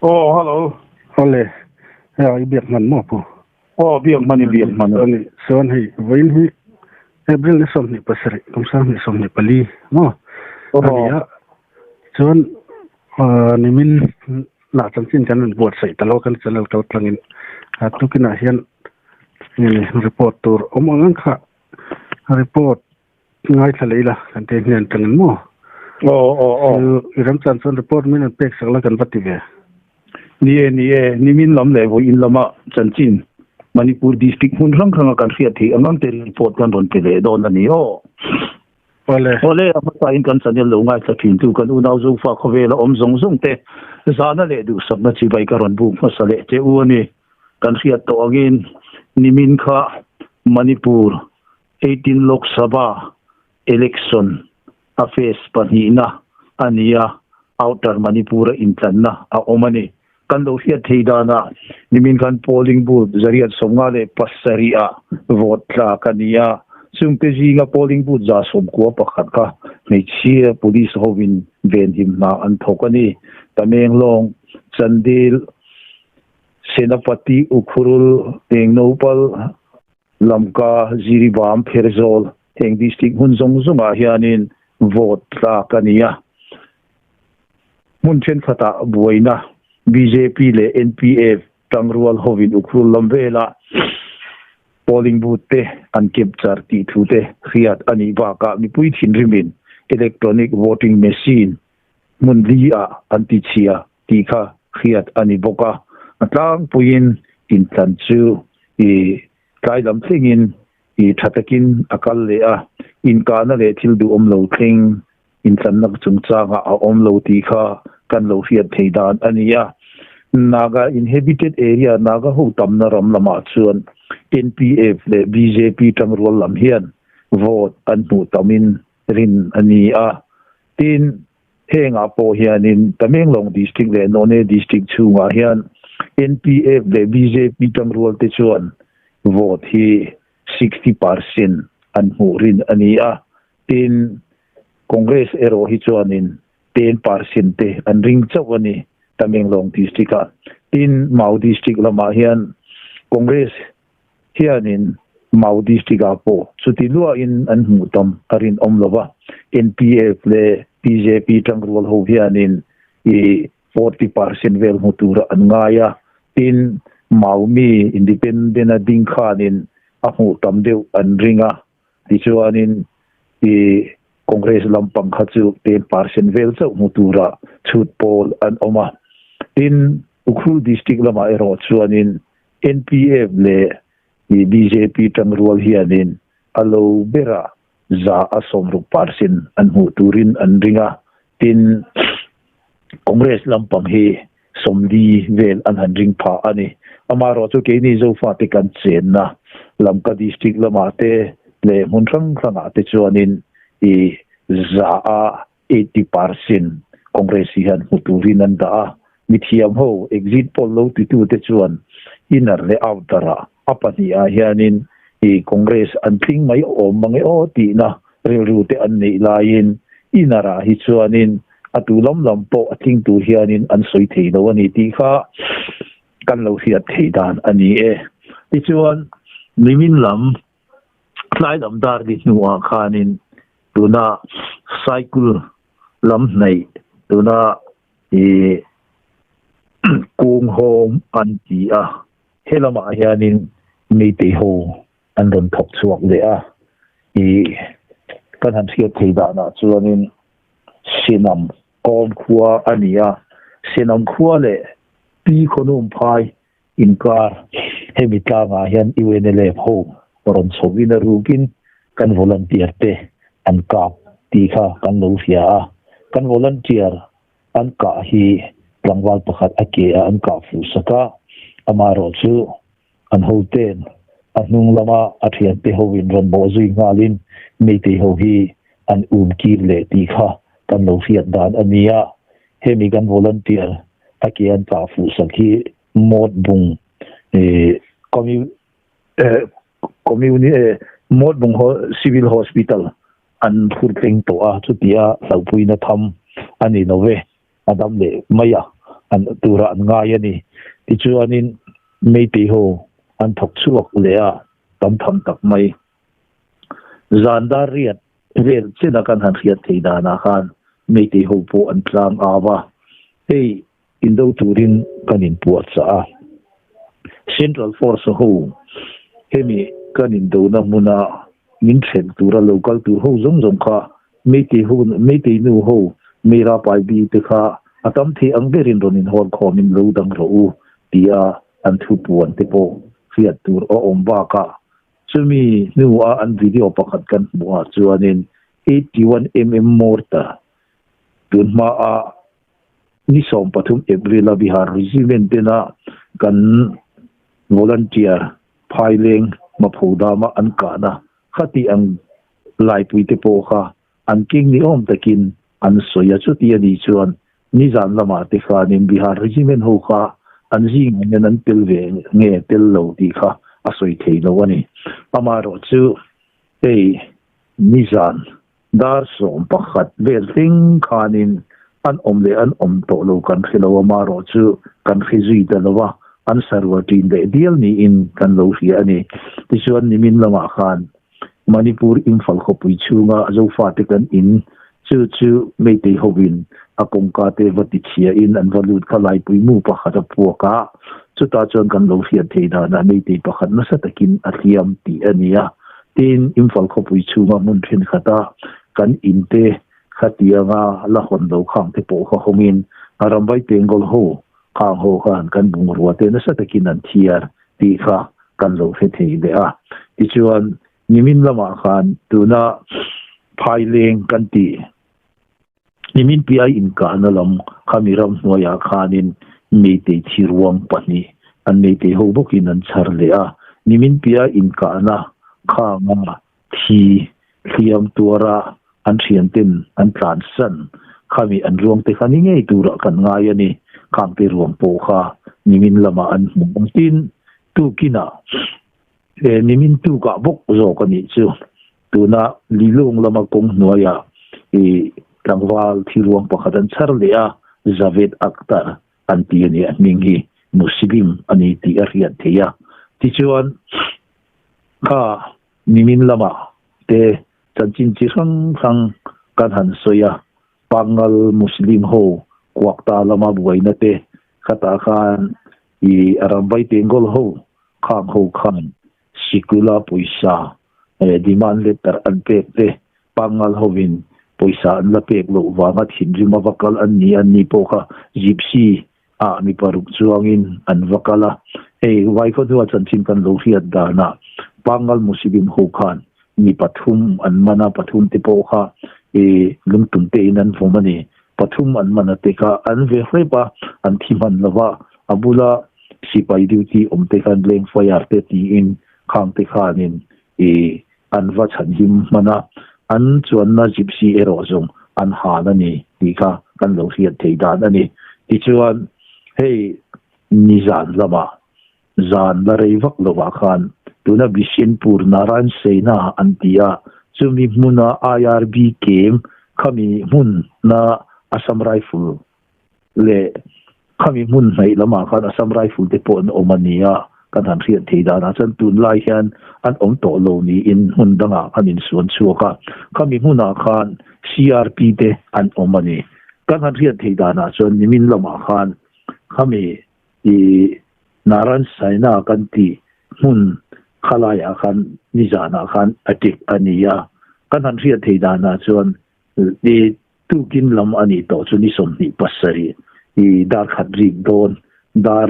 Aw hello. Awle hei i biak hman maw pu? Aw biak hman i biak hman a. Ani chuan hei vawiin hi April ni 27 kum 2024 maw ani a chuan nimin lah chanchin kan rawn buatsaih ta lo kan channel kal tlangin tukinah hian report tur awm ang ang kha report Ngaithla leh ila kan te hnen tangin maw? Aw aw aw. I ramchan chuan report min an pek sak la kan va ti ve. Ni e ni e, nimin lam leh vawiin lama chanchin Manipur district hmun hrang hranga kan hriat theih ang ang te report kan rawn pe leh dawn a ni aw. Awle. Awle, a hmasain kan channel lo ngaithla thin tu kan unau Zofa khawvela awm zawng zawng te zahna leh duhsakna chibai ka rawn buk hmasa leh che u a ni. Kan hriat tawh angin nimin kha Manipur 18 Lok Sabha election a phase pahnihna a ni a, Outer Manipur-a intlanna a awm a ni. Kan lo hriat thei danah nimin khan polling booth 157 ah vote tlak a ni a, chungte zinga polling booth 91 kha hmeichhia police hovin venhim hna an thawk a ni. Tamenglong, Chandil, Senapati, Ukhrul, Tengnoupal, Lamka, Jiribam, Pherzawl heng district hmun zawng zawngah hianin vote tlak a ni a. Hmun thenkhatah buaina bjp leh NPF tangrual hovin Ukhrul lam velah polling booth te an kep char tih thu te hriat a nih bakah mipui thinrimin electronic voting machine hmun li ah an ti chhia tih kha hriat a ni bawk a, a tlangpuiin intlan chu i tlai lam thlengin i tha takin a kal leh a, inkahna leh thil duhawm lo thleng intlanna chungchangah a awm lo tih kha kan lo hriat thei dan a ni a. Naga inhabited area, Naga ho tamna ram lamah chuan NPF leh bjp tangrual lam hian vote an hmuh tamin rin a ni a, tin, Hengah pawh hianin Tamenglong District leh None District chhungah hian NPF leh bjp tangrual te chuan vote hi 60% an hmuh rin a ni a, tin Congress erawh hi chuanin 10% te an ring chauh a ni Tamenglong District-ah. Tin, Mau District lamah hian Congress hianin Mau District-ah pawh chuti luahin an hmuh tam a rinawm lo va, NPF leh bjp tangrual ho hianin i 40% vel hmu tura an ngai a, tin Mau mi independent-a ding khanin a hmuh tam deuh an ring a, tichuanin i Congress lampang kha chu 10% vel chauh hmu tura chhut pawl an awm a, tin Ukhrul District lamah erawh chuanin NPF leh bjp tangrual hianin a lo berah 60% an hmuh turin an ring a, tin Congress lampang hi 40 vel an han ring phah a ni. Amaherawh chu keini Zofate kan chenna Lamka District lamah te leh hmun hrang hrangah te chuanin i 80% Congress hian hmu turin an dah a, mithiam ho exit poll lo titute chuan inner leh outer ah a pahnihah hianin i Congress an tling mai awm mange aw tihna rilru te an neih laiin inner ah hi chuanin a tu lam lam pawh a tling tur hianin an sawi thei lo a ni tih kha kan lo hriat theih dan a ni e. Tichuan nimin lam Tlai lam dar ni hnuah khanin tuna cycle lam hnaih tuna ih kung hawm an ti a, he lamah hianin meitei ho an rawn thawk chhuak leh a, ih kan han hriat thei danah chuanin Sinam kawm khua a ni a, Sinam khua leh Pi Khawnum phai Inkar hemi tlangah hian UNLF ho rawn chhoin a rukin kan volunteer te an kap tih kha kan lo hria a, kan volunteer an kah hi tlangval pakhat a ke a an kah fuh sak a, amaherawh chu an hoten a hnung lama a thiante hoin rawn bawh zui nghalin Meitei ho hi an um kir leh tih kha kan lo hriat dan a ni a, hemi kan volunteer a ke an kah fuh sak hi Mawt Bung Mawt Bung Civil Hospital an phur tleng tawh a, chutia hlauhpuina tham a ni lo ve, a dam leh mai a. an turah an ngai a ni. Tichuanin Meitei ho an thawk chhuak leh a, tam tham tak mai. Zan dar riat vel chena kan han hriat thei danah khan Meitei ho pawh an tlang au a, hei indo turin kan inpuahchah a. Central Force ho hemi kan indona hmuna min then tura lo kal tur ho zawng zawng kha Meitei ho Meitei nu ho Meira pai bi te kha a tam thei ang berin rawn inhawn khawmin lo dang rawh u tia an thu puan te pawh hriat tur a awm bakah chumi hnua an video pakhat kan hmuh ah chuanin 81 mm mortar tun hmaa ni 13 April a Bihar Regiment tena kan volunteer phaileng Maphodama an kahna khati ang laipui te pawh kha an keng ni awm takin an sawi a, chuti a nih chuan nizan lamah te khanin Bihar Regiment ho kha an zingah hian an tel ve nge tel lo tih kha a sawi thei lo a ni. Amaherawhchu hei nizan dar 11 vel thleng khanin an awm leh an awm tawh lo kan hre lo, amaherawhchu kan hre zui ta lo a, an sarual ṭin leh dial niin kan lo hria a ni. Tichuan nimin lamah khan Manipur Imphal khawpui chhunga Zofate kan in chu chu Meitei hovin a kawngka te va ti chhiain an va lut kha laipui mu pakhat a puak a, chutah chuan kan lo hriat theih danah Meitei pakhat nasa takin a hliam tih a ni a. Tin, Imphal khawpui chhunga hmun thenkhat-a kan in te khatianga la hawn lo khang te pawh kha hawngin a ramvai Bengal ho khang ho khan kan bungrua te nasa takin an thiar tih kha kan lo hre thei leh a. Tichuan, nimin lamah khan tuna phaileng kan tih nimin piai inkahna lam khami ramhnuaiah khanin Meitei thiruang pahnih an Meitei ho bawkin an chhar leh a. Nimin piai inkahna khanga thi hliam tuara an thianten an tlansan khami an ruang te kha ni ngei turah kan ngai a ni. Khangte ruang pawh kha nimin lamah an hmu ang. Tin, tukinah nimin tukah bawk zawk a nih chu. Tuna Lilong lama kawng hnuaiah i tlangval thi ruang pakhat an chhar leh a, Javed Akhtar an ti a ni. A hming hi Muslim a ni tih a hriat theih a. Tichuan, kha nimin lamah te chanchin chi hrang hrang kan han sawi a, Pangal Muslim ho kuakta lama buaina te khatah khan i Ramvai Tengol ho khang ho khan sikula pawisa demand letter an pek te Pangal hovin pawisa an la pek loh vanga thinrim a va kal an ni an ni pawh kha Gypsy ah mi paruk chuangin an va kal a, hei Vaikhaw hnua chanchin kan lo hriat danah Pangal Muslim ho khan mi pathum an man a, pathum te pawh kha i lungtum te in an vawm a ni. Pathum an man a te kha an ve hrep a, an thi hman lo va, a bula sipai duty awm te khan leng fire te tiin khang te khanin i an va chhanhim hman a, an chuanna gypsy erawh zawng an han a ni tih kha kan lo hriat theih dan a ni. Tichuan, hei nizan lamah zan la rei vak lovah khan tuna Bishenpur Narayan Sena an ti a, chumi hmuna IRB kem khami hmuna Assam Rifle leh khami hmun hnaih lamah khan Assam Rifle te pawh an awm a ni a, kan han hriat theih danah chuan tunlai hian an awm tawh lo niin hmun dangah an insuan chhuak a, khami hmunah khan CRP te an awm a ni. Kan han hriat theih danah chuan nimin lamah khan khami ih Naran Saina kan tih hmun khalaiah khan nizanah khan attack a ni a, kan han hriat theih danah chuan ih Tukin lam a nih tawh chu ni 27 i dar khat rik dawn, dar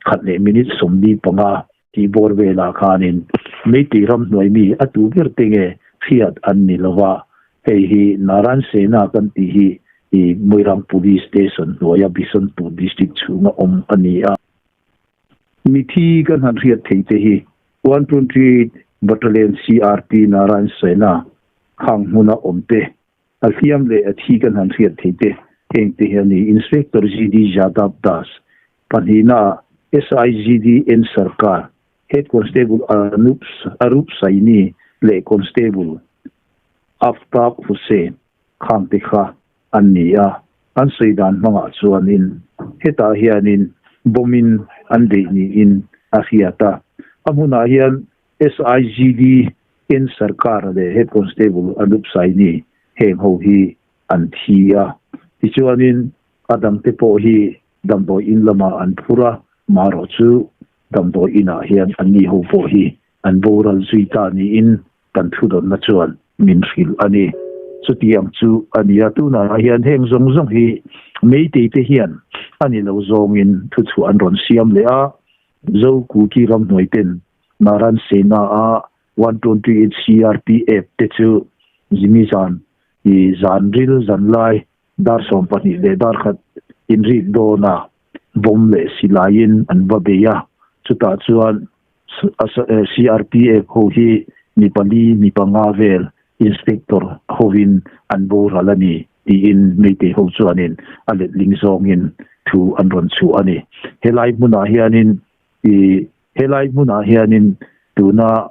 khat leh minute 45 tih bawr velah khanin Meitei ramhnuai mi a tu ber te nge hriat an ni lo va, hei hi Naran Sena kan tih hi i Moirang Police Station hnuaia Bishanpur District chhunga awm a ni a. Mithi kan han hriat thei te hi 128 Battalion CRP Narayan Sena khang hmuna awm te A hliam leh a thi kan han hriat thei te heng te hi a ni, Inspector GD Jadav Das, pahnihna ah SI GD N Sarkar, Head Constable Anup Arup Saini leh Constable Aftab Hussain khang te kha an ni a. An sawi dan hmangah chuanin hetah hianin bomb in an beih niin a hriat a. A hmunah hian SIGD N Sarkar leh Head Constable Anup Saini heng ho hi an thi a. Tichuanin a dangte pawh hi damdawi in lamah an phur a, marawh chu damdawi inah hian anni ho pawh hi an boral zui ta niin kan thudawnna chuan min hrilh a ni. Chutiang chu a ni a, tunah hian heng zawng zawng hi Meitei te hian a ni lo zawngin thuchhuah an rawn siam leh a, Zo Kuki ramhnuai ten Naran Sena a 128 CRPF te chu zimi zan i zan ril zan lai dar 12 leh dar khat inrik dawna bomb leh silaiin an va bei a, chutah chuan CRPF ho hi mi pali mi panga vel inspector hovin an boral a ni tiin Meitei ho chuanin a letling zawngin thu an rawn chhuah a ni. Helai hmunah hianin i helai hmunah hianin tuna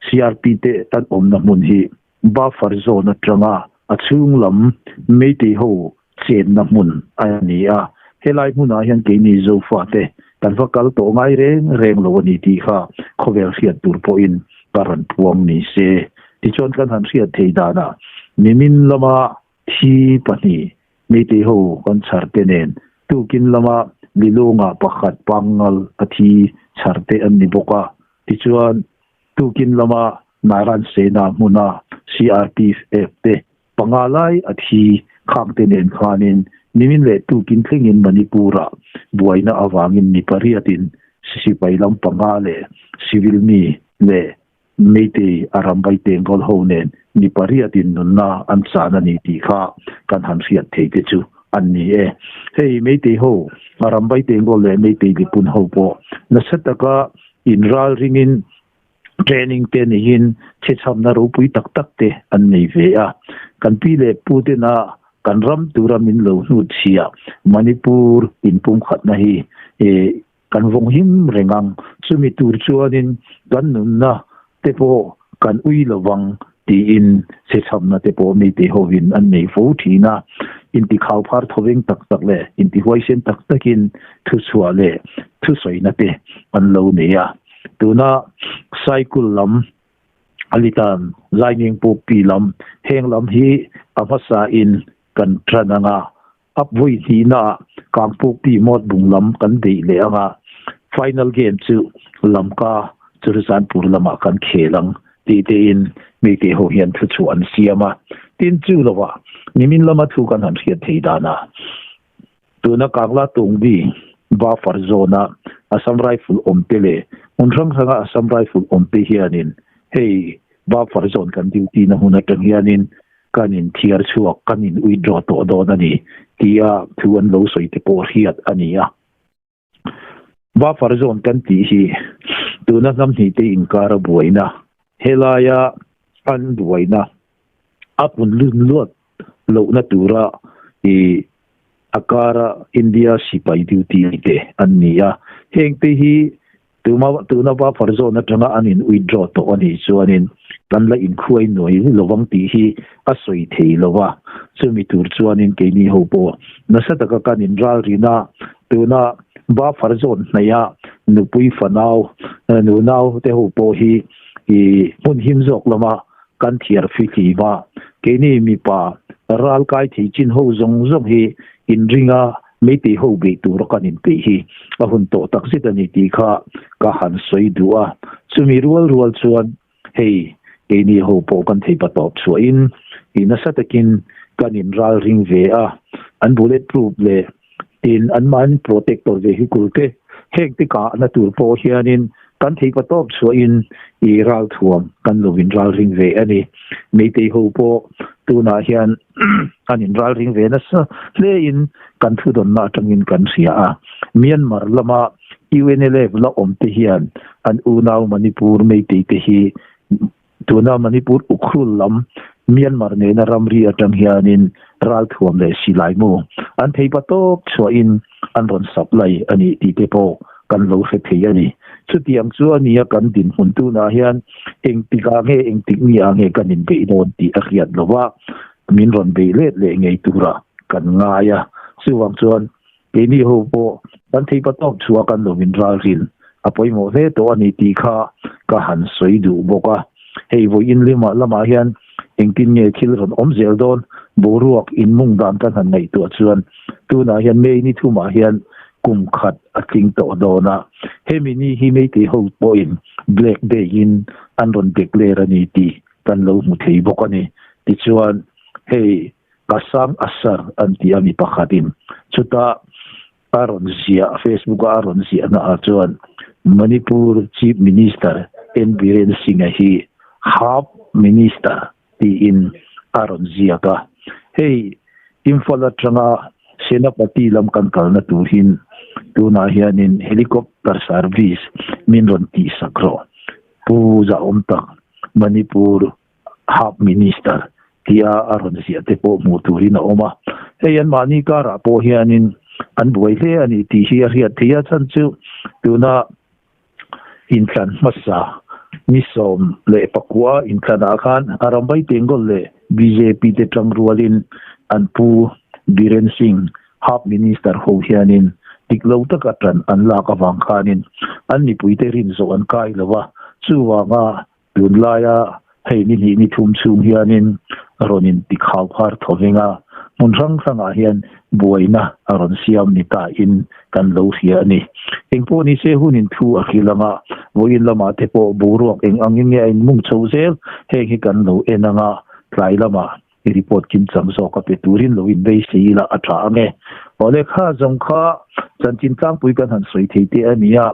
CRP te an awmna hmun hi buffer zone atanga a chhung lam Meitei ho chenna hmun a ni a, helai hmunah hian keini Zofa te kan va kal tawh ngai reng reng lo a ni tih kha khawvel hriat tur pawhin ka rawn puang ni se. Tichuan kan han hriat thei danah nimin lama thi pahnih Meitei ho kan chhar te nen tukin lama Lilunga pakhat pangngal a thi chhar te an ni bawk a, tichuan tukin lama Naran Sena hmuna CRPF te Panga lai a thi khang te nen khanin nimin leh tukin thlengin Manipur-ah buaina avangin mi pariatin sipai lam panga leh civil mi leh Meitei a rambai tengkawl ho nen mi pariatin nunna an chan a ni tih kha kan han hriat thei te chu an ni e. Hei Meitei ho a rambai tengkawl leh Meitei lipun ho pawh nasa taka inral ringin Training te neiin chhechhamna ropui tak tak te an nei ve a. Kan pi leh pu tena kan ram tura min lo hnutchhiah Manipur inpumkhatna hi kan vawng him reng ang. Chumi tur chuanin kan nunna te pawh kan ui lovang tiin chhechhamna te pawh mite hovin an nei fo thin a. Intikhau phar thoveng tak tak leh intihuaisen tak takin thuchhuah leh thusawina te an lo nei a. Tuna cycle lam, Alitan, Zaingeng Pukpi lam, heng lam hi a hmasa in kan tan ang a, a vawi hnihna ah Kangpukpi Mawtbung lam kan beih leh ang a, final game chu Lamka Churachandpur lamah kan khel ang tih te in Meitei ho hian thu chhuah an siam a. Tin, chu lovah nimin lama thu kan han hriat thei danah Tuna Kangla Tungbi buffer zone-a Assam Rifle awmte leh hmun hrang hranga Assam Rifle awmte hianin hei buffer zone kan duty na hmun atang hianin kan inthiar chhuak, kan in withdraw tawh dawn a ni tia thu an lo sawi te pawh hriat a ni a. Buffer zone kan tih hi tuna hnam hnih te inkara buaina, helaia an buaina a pun lun luat lohna tura i a kara India sipai duty te an ni a, heng te hi tuma tuna buffer zone atanga an in withdraw tawh a nih chuanin kan la inkhuai nuai lovang tih hi a sawi thei lo va, chumi tur chuanin keini ho pawh nasa taka kan in ralrin a, tuna buffer zone hnaih a nupui fanau nunau te ho pawh hi i hmun him zawk lama kan thiar fihlim a, keini mipa ral kai thei chin ho zawng zawng hi inring a, Meitei ho beih tura kan inpeih hi a hun tawh tak zet a ni tih kha ka han sawi duh a. Chumi rual rual chuan hei keini ho pawh kan thei pa tawp chhuahin i nasa takin kan inral ring ve a, an bullet proof leh tin an mahni protector vehicle te heng te kahna tur pawh hianin kan thei pa tawp chhuahin i ralthuam kan lo inral ring ve a ni. Meitei ho pawh tunah hian an inral ring ve nasa hlein kan thudawnna atangin kan hria a. Myanmar lama UNLF la awm te hian an unau Manipur Meitei te hi Tuna Manipur Ukhrul lam Myanmar nena ramri atang hianin ralthuam leh silai mu an thei pa tawp chhuahin an rawn supply a nih tih te pawh kan lo hre thei a ni. Chutiang chu a nia kan dinhmun tunah hian engtikah nge engtik mi ah nge kan inbeih dawn tih a hriat lo va, min rawn beih let leh ngei tura kan ngai a. Chuvang chuan keini ho pawh kan theihpatawp chhuah kan lo in ralrin a pawimawh hle tawh a ni tih kha ka han sawi duh bawk a. Hei vawiin limah lamah hian engtin nge thil rawn awm zel dawn boruak inmung dan kan han ngaihtuah chuan tunah hian May ni thumah hian kum khat a tling tawh dawn a. Hemi ni hi Meitei ho pawhin Black Day in an rawn declare a ni tih kan lo hmu thei bawk a ni. Tichuan hei Kasang Asar an ti a mi pakhatin chuta a rawn ziah Facebook a a rawn ziahna ah chuan Manipur Chief Minister N Biren Singh-a hi Half Minister tiin a rawn ziak a. Hei Imphal atanga Senapati lam kan kalna turin tunah hianin helicopter service min rawn tihsak rawh. Pu Zahawm tak Manipur Hub Minister tia a rawn ziah te pawh hmuh turin a awm a. Hei anmahni karah pawh hianin an buai hle a ni tih hi a hriat theih a, chhan chu tuna inthlan hmasa ni 14 inthlanah khan Arambai Tengol leh bjp te tang rualin an pu Biren Singh Hub Minister ho hianin dik lo taka tan an lak avang khanin an mipuite rin zawh an kai lo a, chuvanga Tunlaia hei ni hnih ni thum chhung hianin rawn inti khau phar thaw veng a, hmun hrang hrangah hian buaina a rawn siam ni ta in kan lo hria a ni. Engpawh ni se hunin thu a hril anga, vawiin lamah te pawh boruak eng angin nge a inmung chho zel, heng hi kan lo en anga tlai lamah i report kimchang zawk a pe turin lo inbeisei ila a tha ang e. Aw lehkha zawng kha chanchin tlangpui kan han sawi thei te a ni a,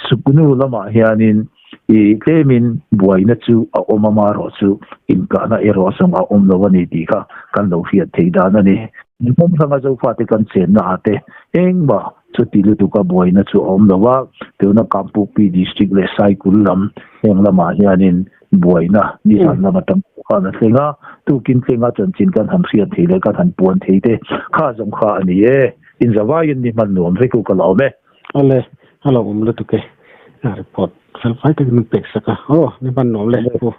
Suknu lamah hianin i tlemin buaina chu a awm a marawh chu inkahna erawh zawng a awm lo a ni tih kha kan lo hriat theih dan a ni. Hmawm hranga Zofate kan chenna ah te engmah chuti lutuka buaina chu a awm lo a, tuna Kampukpi District leh Saikul lam heng lamah hianin Buaina nizan lam atang pawh khan a thleng a, tukin tlenga chanchin kan han hriat thei leh kan han puan thei te kha zawng kha a ni e. Inzavaiin ni hman nuam vek u ka la awm e. Awle, a lo awm lutuk e. A report fel fai takin min pek sak a. Aw, ni hman nuam le pu.